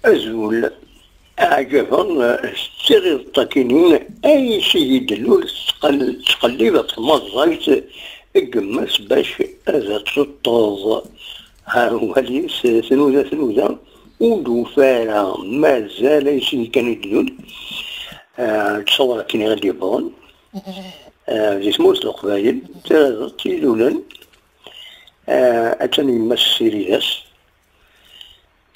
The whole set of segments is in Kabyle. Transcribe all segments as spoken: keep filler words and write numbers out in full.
Azul. Ɛǧaben s tiɣiḍeṭ-akini ay s-iyi-d-lul tettqel-, tettqellib ɣef tmaẓẓayt n yemma-s bac ad tt-teṭṭeḍ. Ha, wali s-, tnuda, tnuda, ur d-ufi ara, mazal ay s-iyi kan i d-lul. Ah, ttṣawar akken i ɣ-d-yewwḍen. Ah, di tmurt n Leqbayel, tiɣiḍeṭ ilulen. Ah, attan yemma-s ssirid-as.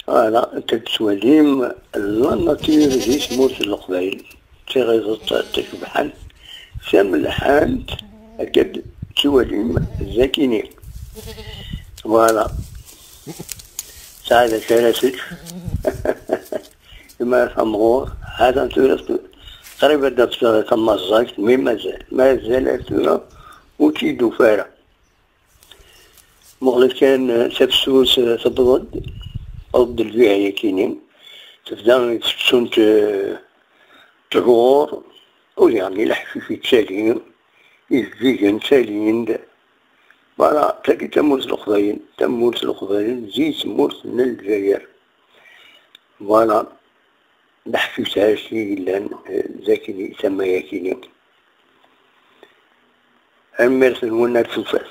Voilà, tettwalim la nature di tmurt n Leqbayel. D tiɣiẓeṭ tacebḥant, tamelḥant, akka d-tettwalim zakini. Voilà. Tesɛa d acu ara tečč. Imar tamɣur, hatan tura qrib ad d-tafeḍ tamaẓẓagt, mi mazal, mazal ar tura ur tt-id-tufi ara. Muɣlet kan, eh, tafsut, eh, tewweḍ-d, tewweḍ-d lbiha-yakini. Tebda tefsunt, eh, tɣur, u diɣen leḥcic yettali, ijeǧǧigen ttalin-d. Voilà, tagi tamurt n Leqbayel, tamurt n Leqbayel, di tmurt n Lezzayer. Voilà. D aḥcic-as i yellan, eh, zakini, tama-yakini. Tanemmirt-nwen ar tufat.